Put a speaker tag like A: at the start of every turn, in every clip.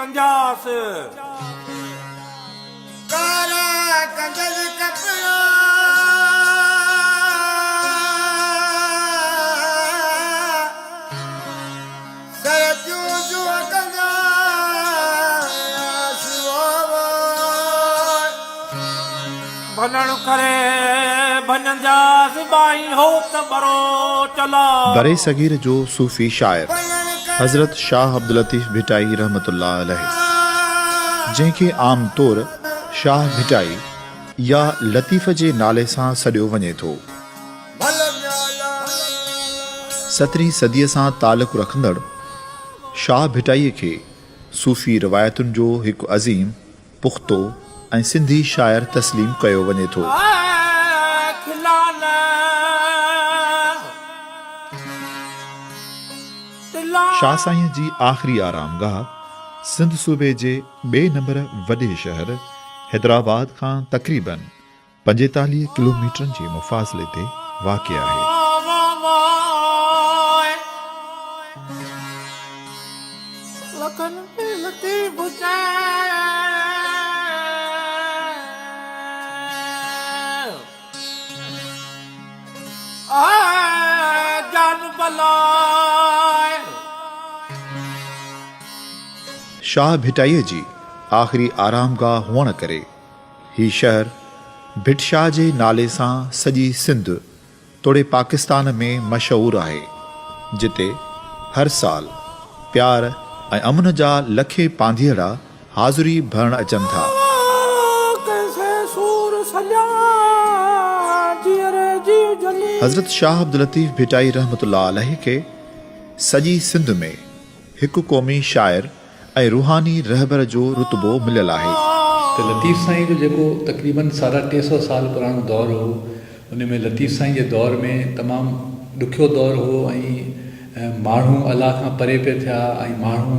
A: ڪنجاس.
B: ڪارا ڪندس ڪپڙا. سر چون چون ڪنداس ووء.
A: ڀنڻ ڪري ڀڃندياس ٻائين هوت ٻروچ لاء.
C: برصغير جو صوفي شاعر حضرت شاهه عبداللطيف ڀٽائي رحمة الله عليه، جنهن کي عام طور شاهه ڀٽائي يا لطيف جي نالي سان سڏيو وڃي ٿو. سترهين صديء سان تعلق رکندڙ شاهه ڀٽائيء کي صوفي روايتن جو هڪ عظيم، پختو ۽ سنڌي شاعر تسليم ڪيو وڃي ٿو. شاهه سائينء جي آخري آرامگاهه سنڌ صوبي جي ٻئي نمبر وڏي شهر حيدرآباد کان تقريباً 45 ڪلوميٽرن جي مفاصلي تي واقع آهي. شاهه ڀٽائيء جي آخري آرامگاهه هئڻ ڪري هي شهر ڀٽ شاهه جي نالي سان سڄي سنڌ توڙي پاڪستان ۾ مشهور آهي، جتي هر سال پيار ۽ امن جا لکين پانڌيئڙا حاضري ڀرڻ اچن ٿا. حضرت شاهه عبداللطيف ڀٽائي رحمة الله عليه کي سڄي سنڌ ۾ هڪ قومي شاعر ۽ روحاني رهبر جو رتبو مليل آهي.
D: ته لطيف سائين جو جيڪو تقريباً ساڍا ٽي سئو سال پراڻو دور هو ان ۾ لطيف سائين جي دور ۾ تمام ڏکيو دور هو ۽ ماڻهو الله کان پري پئي ٿيا ۽ ماڻهو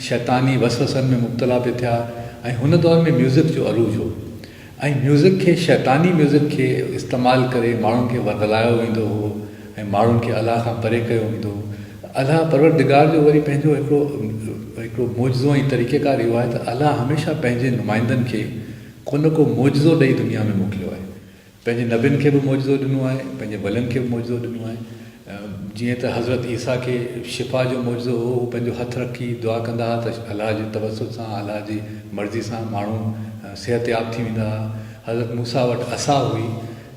D: شيطاني وسوسن ۾ مبتلا پئي ٿيا ۽ هن دور ۾ ميوزڪ جو عروج هو ۽ ميوزڪ کي شيطاني ميوزڪ کي استعمال ڪري ماڻهن کي ورغلايو ويندو هو ۽ ماڻهن کي الله کان پري ڪيو ويندو هو ته الله پروردگار جو وري پنهنجو هڪڙو هڪڙو معجزو ۽ طريقيڪار اهو آهي ته الله هميشه پنهنجي نمائندن کي ڪو نه ڪو معجزو ڏئي دنيا ۾ موڪليو آهي پنهنجي نبين کي به معجزو ڏنو آهي پنهنجي ولين کي به معجزو ڏنو آهي جيئن ته حضرت عيسيٰ کي شفا جو معجزو هو، هو پنهنجو هٿ رکي دعا ڪندا ها ته الله جي توسل سان، الله جي مرضي سان ماڻهو صحتياب ٿي ويندا ها. حضرت موسيٰ وٽ عصا هئي،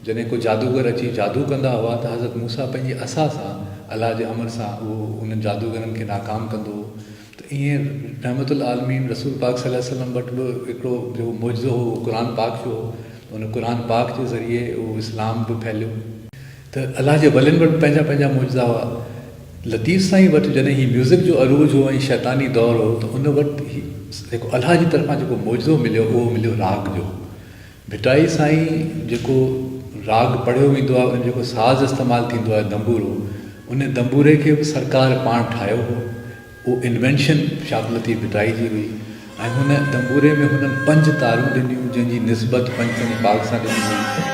D: جڏهن ڪو جادوگر اچي جادو ڪندا هئا ته حضرت موسيٰ پنهنجي عصا سان الله جي امر سان اهو انهن جادوگرن کي ناڪام ڪندو هو ته ائين رحمت اللعالمين رسول پاڪ صلي الله عليه وسلم وٽ به هڪڙو جيڪو معجزو هو اهو قرآن پاڪ جو هو ته ان قرآن پاڪ جي ذريعي اهو اسلام به ڦهليو. ته الله جي ولين وٽ به پنهنجا پنهنجا معجزا هئا. لطيف سائين وٽ جڏهن هي ميوزڪ جو عروج هو ۽ شيطاني دور هو ته ان وٽ هي جيڪو الله جي طرفان جيڪو معجزو مليو اهو مليو راڳ جو. ڀٽائي سائين جيڪو راڳ پڙهيو ويندو آهي ان جيڪو ساز استعمال ٿيندو آهي دنبورو ان دنبوري کي به سرڪار پاڻ ٺاهيو هو. اهو انوينشن شاهه عبداللطيف ڀٽائي جي هئي ۽ هن دنبوري ۾ هنن پنج تارون ڏنيون جنهن جي نسبت پنجتن پاڪ سان ڏني وئي.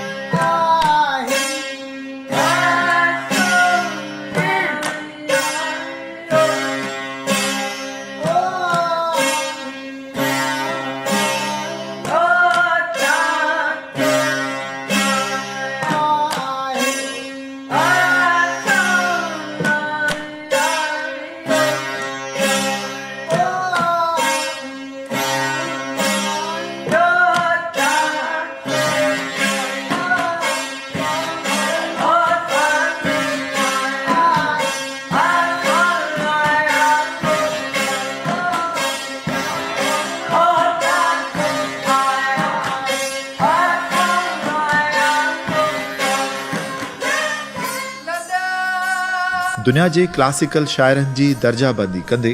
C: دنيا جي ڪلاسيڪل شاعرن جي درجه بندي ڪندي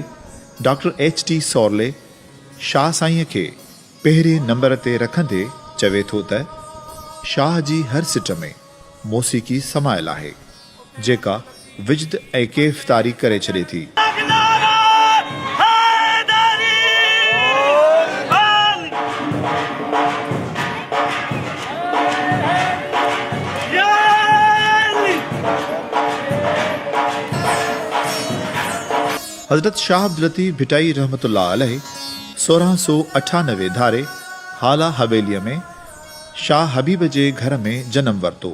C: doctor H T Sorley Shah سائينء کي پهرين نمبر تي رکندي چوي ٿو ته، شاهه جي هر سٽ ۾ موسيقي سمايل آهي، جيڪا وجد ۽ ڪيف طاري ڪري ڇڏي ٿي. حضرت شاهه عبداللطيف ڀٽائي رحمة الله عليه 1698 ڌاري هالا حويليء ۾ شاهه حبيب جي گهر ۾ جنم ورتو.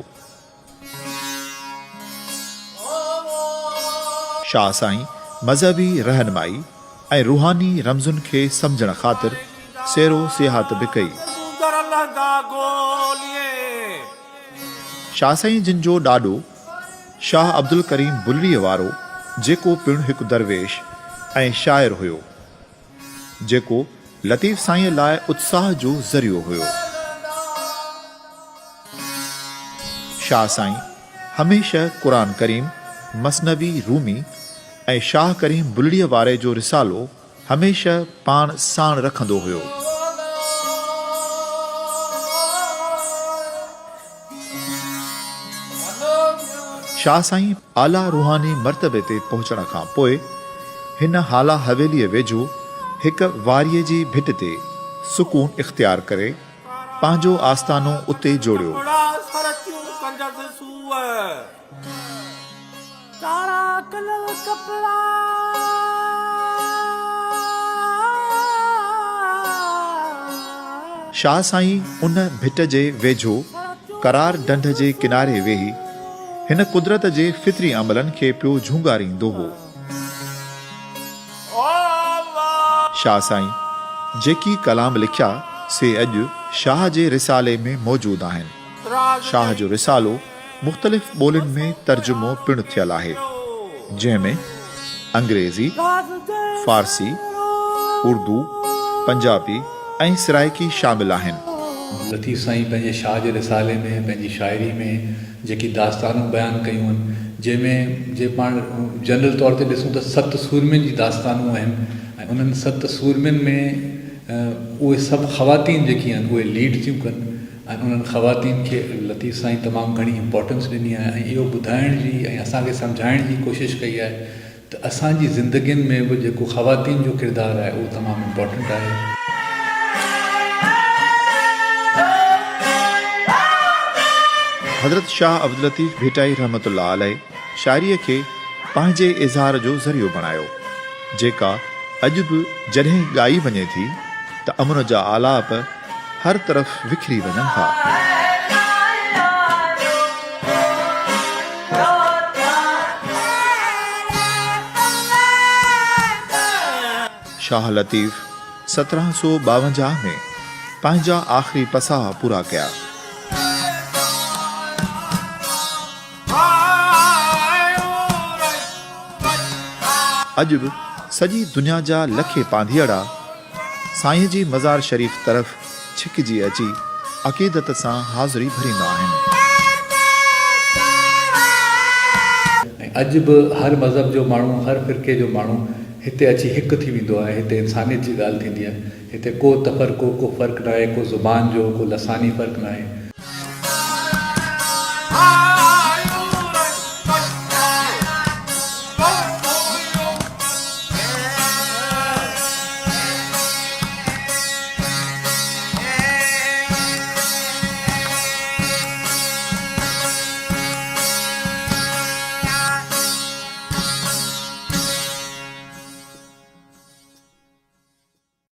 C: شاهه سائين مذهبي رهنمائي ۽ روحاني رمزن کي سمجهڻ خاطر سير و سياحت به ڪئي. شاهه سائين جن جو ڏاڏو شاهه عبدالڪريم بلڙيء وارو جيڪو پڻ هڪ درويش ۽ شاعر هيو. جيڪو لطيف سائينء لاء اتساهه جو ذريعو هيو. شاهه سائين هميشه قرآن ڪريم، مثنوي رومي ۽ شاهه ڪريم بلڙيء واري جو رسالو هميشه پاڻ ساڻ رکندو هيو. شاهه سائين اعليٰ روحاني مرتبي تي پهچڻ کان پوء هن هالا حويليء ويجهو هڪ واريء جي ڀٽ تي سڪون اختيار ڪري پنهنجو آستانو اتي جوڙيو.
A: ڪارا ڪلر ڪپڙا.
C: شاهه سائين ان ڀٽ جي ويجهو قرار ڍنڍ جي ڪناري ويهي هن قدرت جي فطري عملن کي پيو جهونگاريندو هو. شاهه سائين جيڪي ڪلام لکيا سي اڄ شاهه جي رسالي ۾ موجود آهن. شاهه جو رسالو مختلف ٻولين ۾ ترجمو پڻ ٿيل آهي، جنهن ۾ انگريزي، فارسي، اردو، پنجابي ۽ سرائيڪي شامل آهن.
D: لطيف سائين پنهنجي شاهه جي رسالي ۾ پنهنجي شاعري ۾ جيڪي داستانون بيان ڪيون آهن، جنهن ۾ جي پاڻ جنرل طور تي ڏسون ته ست سورمين جي داستانون آهن ۽ انهن ست سورمين ۾ اهي سڀ خواتين جيڪي آهن اهي ليڊ ٿيون ڪن. ۽ انهن خواتين کي لطيف سائين تمام گهڻي امپارٽنس ڏني آهي ۽ اهو ٻڌائڻ جي ۽ اسان کي سمجهائڻ جي ڪوشش ڪئي آهي ته اسان جي زندگين ۾ به جيڪو خواتين جو ڪردار آهي اهو تمام امپارٽنٽ آهي.
C: حضرت شاهه عبداللطيف ڀٽائي رحمة الله عليه شاعريء کي پنهنجي اظهار جو ذريعو بڻايو، جيڪا اڄ به جڏهن ڳائي وڃي ٿي ته امن جا آلاپ هر طرف وکري وڃن ٿا. شاهه لطيف 1752 ۾ پنهنجا آخري پساهه پورا ڪيا. اڄ به سڄي دنيا جا لکين پانڌيئڙا سائين جي مزار شريف طرف ڇڪجي اچي عقيدت سان حاضري ڀريندا آهن.
D: ۽ اڄ به هر مذهب جو ماڻهو هر فرقي جو ماڻهو هتي اچي هڪ ٿي ويندو آهي هتي انسانيت جي ڳالهه ٿيندي آهي هتي ڪو تفرقو ڪو فرق ناهي ڪو زبان جو ڪو لساني فرق ناهي.